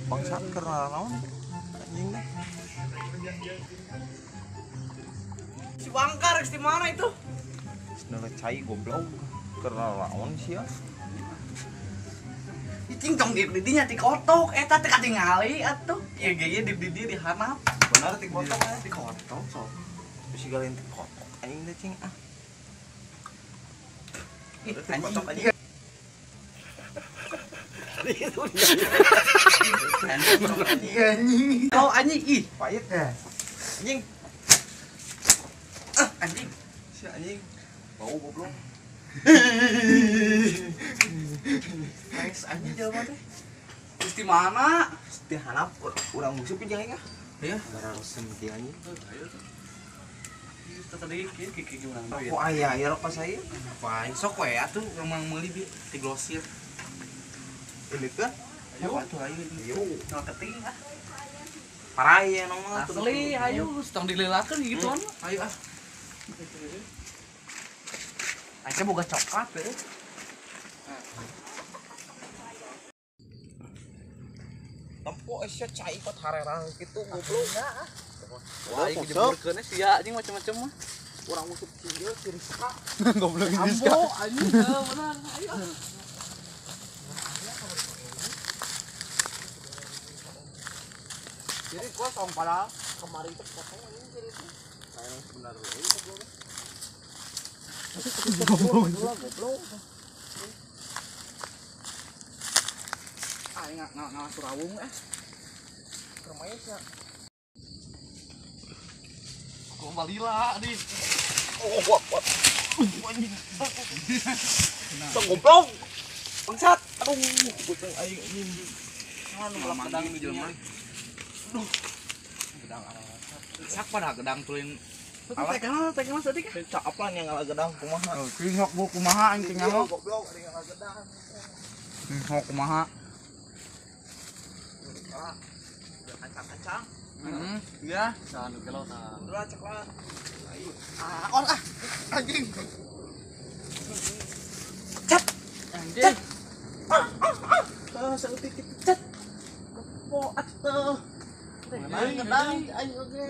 Bangsat keur naon anjing teh. Si Bangkar di mana itu? Senele cai goblok keur naon sia. Cing tong di dinya ti kotok eta teh katingali atuh. Ieu ge di di di hanap. Benar ti kotok eh ti kotok sok. Bisi galen ti kotok anjing teh cing ah. Ih kotok anjing. Anjing. Oh anjing ih, pahit ya. Anjing. Ah anjing. Si anjing. Bau goblok. Nice anjing jelema teh. Terus di mana? Di hanap urang musuh jeung aing ah. Iya, barang di anjing. Ayo tuh. Ieu tadi kieu kieu gimana? Kok aya aya rokok saya? Apa sok we atuh urang meuli bi ti glosir. Ini kan? Ayo atuh ayo. Ayo. Marketing ah. Parai ya nomor asli ayo tong dilelakeun gituan. Ayo ah. Aing boga coklat ya. Tempo sia cai kot harerang kitu goblok. Wah, aing dijemurkeun sia anjing macam-macam mah. Urang musuh si ieu si Rizka. Goblok Rizka. Ambo anjing benar. Ayo. Jadi kosong padahal kemarin itu kosong anjing jadi itu. Saya benar euy goblok. Goblok goblok. Ah enggak enggak surawung eh. Permainan sia. Kok balila di. Oh wah wah. Anjing. Tong goblok. Bangsat. Aduh, butang aing anjing. Anu melak gedang di jelema. Duh. Gedang arah. Sak pada gedang tulin. Alah, teh mas tadi kah? Cak apaan yang ngalah gedang kumaha? Cing sok bu kumaha anjing nyaho. Goblok ada yang ngalah gedang. Sok kumaha? Ah. Kacang-kacang. Heeh. Iya, sanu kelo tah. Udah cek lah. Ayo. Ah, on ah. Anjing. Cet. Anjing. Ah, ah, ah. Saeutik cet. Kepo atuh. Gedang aing oge.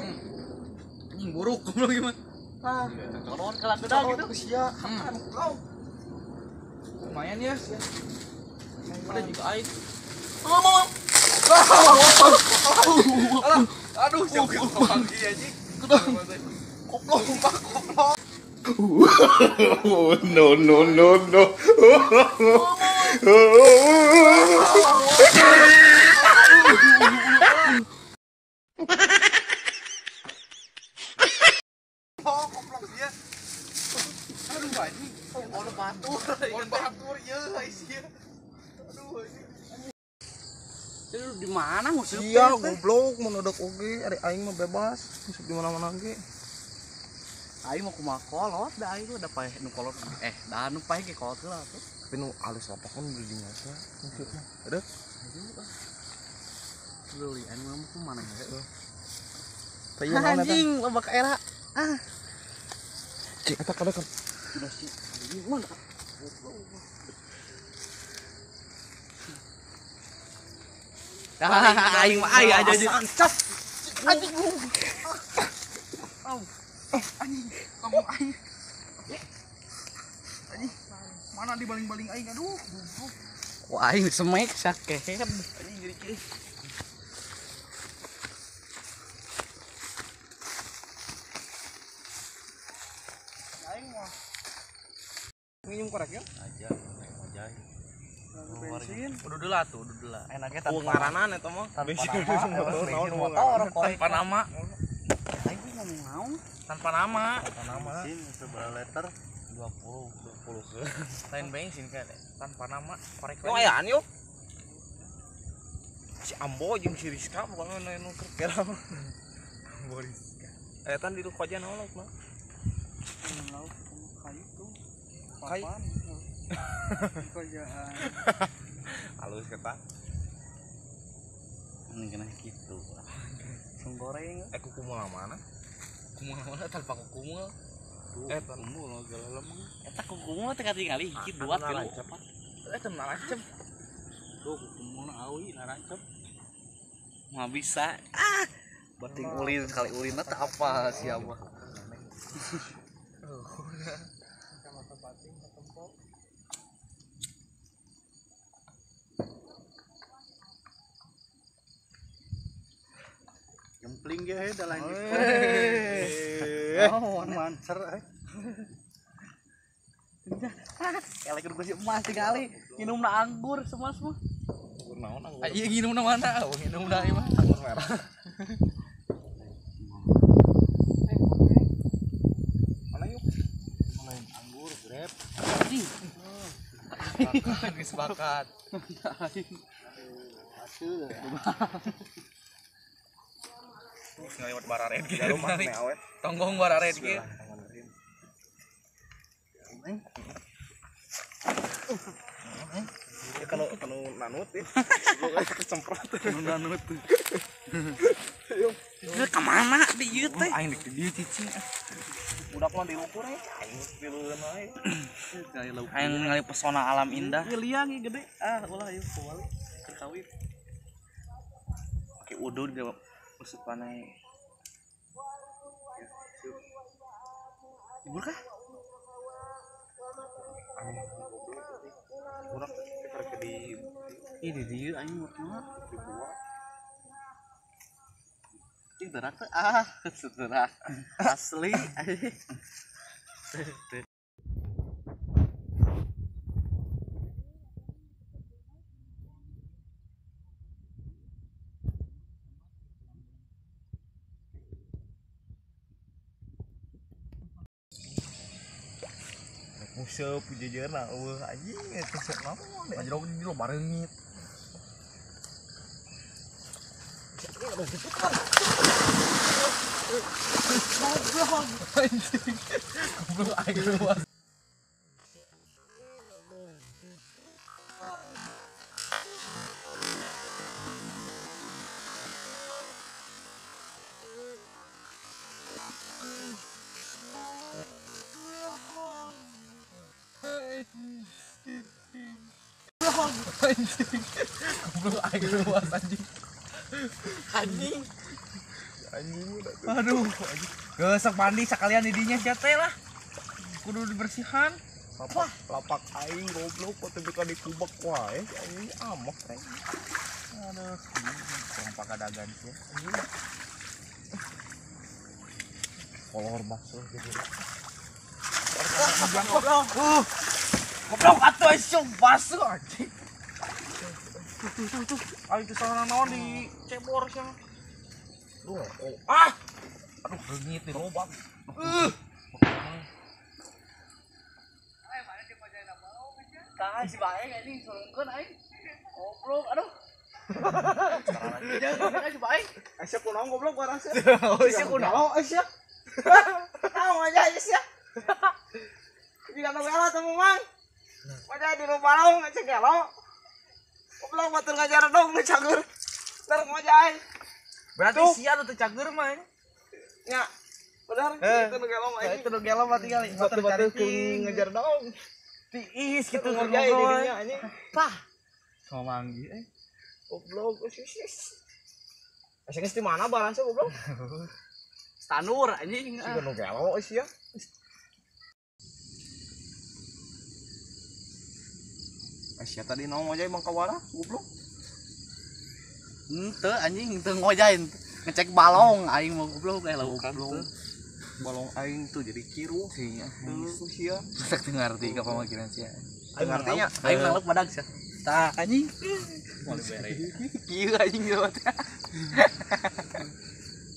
Anjing buruk goblok gimana? Ah, colon kalah gedang gitu. Sia, hakan goblok. Lumayan ya. Ada juga aing. Alah, aduh, siapa yang panggil anjing? Gedang. Goblok, goblok. No no no no. Oh, goblok dia. Aduh anjing, pohon batur. Pohon batur ieu sia. Aduh anjing. Lu di mana nguseup? Iya, goblok mun udah oge, ari aing mah bebas, nguseup di mana-mana ge. Aing mau kumaha kolot da aing udah paeh nu kolot. Da nu paeh ge kolot heula atuh. Tapi nu alus lapakan beli di nyasa nguseup mah. Aduh. Ayo ah. Beli anu mah kumaha heuh. Anjing loba ka era. Ah. Cik eta kada kan. Udah sih. Anjing mana? Ah, aing mah aing aja aja. Anjing. Au. Anjing, kamu aing. Anjing. Mana dibaling-baling aing aduh. Wah, aing semek sakehet. Anjing jadi kiri. Aing mah minum korek ya? Aja, aja. Bensin. Udah dulu atuh, udah dulu. Enaknya tanpa ngaranan eta mah. Tanpa nama, motor, tanpa nama. Aing ngomong naon? Tanpa nama. Tanpa nama. Bensin seberapa liter? 20 ke. Lain bensin kan tanpa nama korek. Oh ayaan yuk. Si Ambo jeung si Rizka pokoknya nu keur kera. Ambo Rizka. Eta di koja naon lauk mah? Lauk kayu tuh. Kayu. Kojaan. Halus kata. Ini kena gitu. Langsung goreng. Kukumul mana? Kukumul mana tanpa kukumul? Kukumul segala lemeng. Eta kukumul teh katingali hiji 2 3 4. Eta narancep. Tuh kukumul awi narancep. Mah bisa. Ah, bating ulin sekali ulin teh apa siapa. Kacamata bating ketempo. Gempling ge da lain. Oh, mancer eh. Elek kudu si emas tingali nginumna anggur semas mah. Anggur naon anggur? Iya nginumna mana? Oh, nginumna ieu mah anggur merah. Mana yuk? Lain anggur grab. Anjing. Geus bakat. Hasil. Ngalewat barared ge. Tonggong barared ge. Ya kalau nanut ya. Kesemprot. Nanut. Ieu ka mana di ieu teh? Aing di dieu cicing. Budak mah diukur we, aing pilueun wae. Aing ningali pesona alam indah. Ieu liang ieu gede. Ah, ulah ieu kembali keur kawin. Pake udud ge maksud panai. Libur kah? Budak keur di ih di dieu aing mah di buah. Cing terak teh ah, terak. Asli. Museup pujejeuna eueuh anjing eta sok naon Anjir di lo barengit. Goblok anjing. Goblok aing luas. Anjing. Goblok aing luas anjing. Anjing. Anjing udah. Aduh, anjing. Geus mandi sekalian di dinya sia teh lah. Kudu dibersihan. Lapak, lapak aing goblok kok teu ka dikubek wae. Anjing amok aing. Aduh, pompa kadagan sia. Kolor basuh gitu. Goblok. Goblok atuh sia basuh anjing. Tuh tuh tuh. Aing teh sarana naon di cebor sia. Duh, ah. Aduh, reungit nih lobang. Tah si bae anjing surungkeun aing. Goblok, aduh. Jangan si bae. Sia kunaon goblok barang sia. Oh, sia kunaon sia. Tahu aja sia. Jika nu gelo teh mang. Wajah di balong cek gelo. Goblok batur ngajar dong nu cager. Tar ngojai. Berarti sia nu teu cager mah. Nya. Benar, itu nu gelo mah. Itu nu gelo mah tinggal batur ngejar dong. Tiis gitu ngojai dirinya anjing. Tah. Sama manggi eh. Goblok. Asa geus di mana barang sia goblok? Stanur anjing. Siga nu gelo sia. Sia tadi naon ngojai bang kawara goblok. Henteu anjing teu ngojain. Ngecek balong aing mah goblok eh lah goblok. Balong aing tuh jadi kiru sia. Tuh sia. Teu ngarti ka pamakiran sia. Teu ngartinya aing nanglup badag sia. Tah anjing. Moal bere. Kieu anjing geus.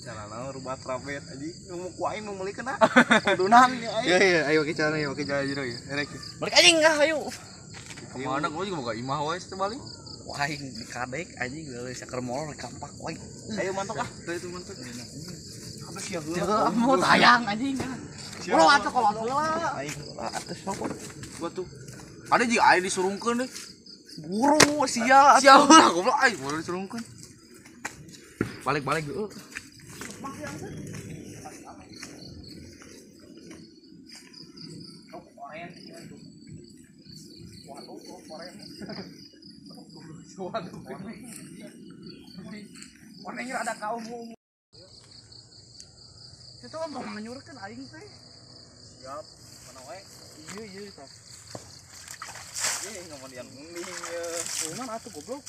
Calana rubat rabet anjing. Nu ku aing nu meulikeun ah. Kudunan ya aing. Iya iya ayo ke cara ayo ke jalan jero ya. Rek. Balik anjing ah ayo. Kemana gua juga boga imah wae teh balik. Wah aing dikadek anjing leuleus saker molor kampak wae. Ayo mantok ah. Tuh itu mantok. Apa sia heula? Mau tayang anjing. Ulah atuh kolot heula. Aing atuh sok. Gua tuh. Ada jeung aing disurungkeun deh. Buru sia. Sia heula goblok aing baru disurungkeun. Balik-balik heueuh. Mana ada kaum. Itu mah mau nganyurkeun aing teh. Siap. Mana wae? Iya iya tah. Ieu ngamandian mending ye. Cuman atuh goblok.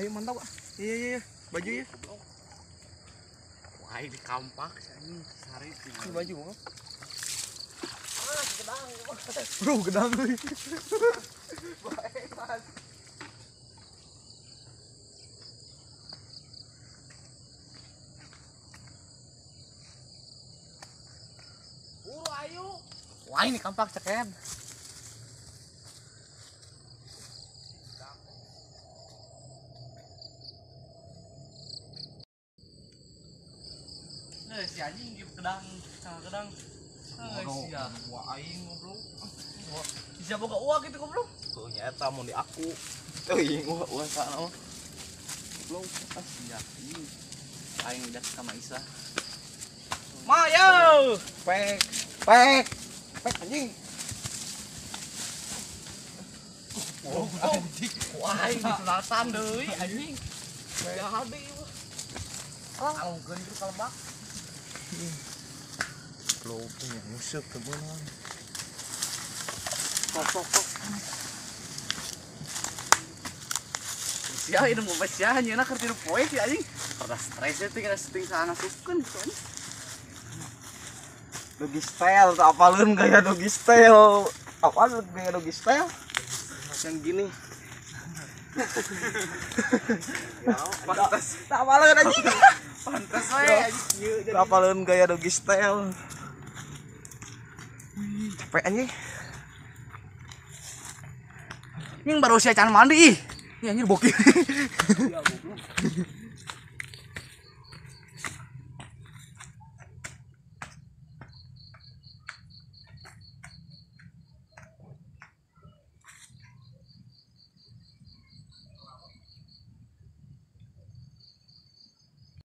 Ayo mantap. Iya iya iya, baju ya. Wah, di kampak anjing sare si baju goblok. Ah, gedang. Bro, gedang euy. Bae, Mas. Buru ayo. Wah, ini kampak ceken. Si anjing di kedang, sama kedang. Sia. Wah aing goblok. Bisa boga uang gitu goblok. Tuh nyata mun di aku. Teuing uang sana mah. Goblok. Ah sia. Aing udah sama Isa. Mayo. Pek. Pek. Pek anjing. Oh, anjing. Wah, aing di selatan deui anjing. Jadi. Alungkeun itu kalebak. Goblok punya musuh kebenaran. Sok sok sok. Sia ini mau sia nyeuna keur tilu poe si anjing. Rada stres teh tinggal syuting sana suskeun gitu anjing. Doggy style tak apaleun gaya doggy style. Apaan gaya doggy style? Yang gini. Pantes. Tak apaleun anjing. Pantes we anjing. Tak apaleun gaya doggy style. Capek anjing. Ini baru sia can mandi ih. Ini anjir bokeh. Iya goblok.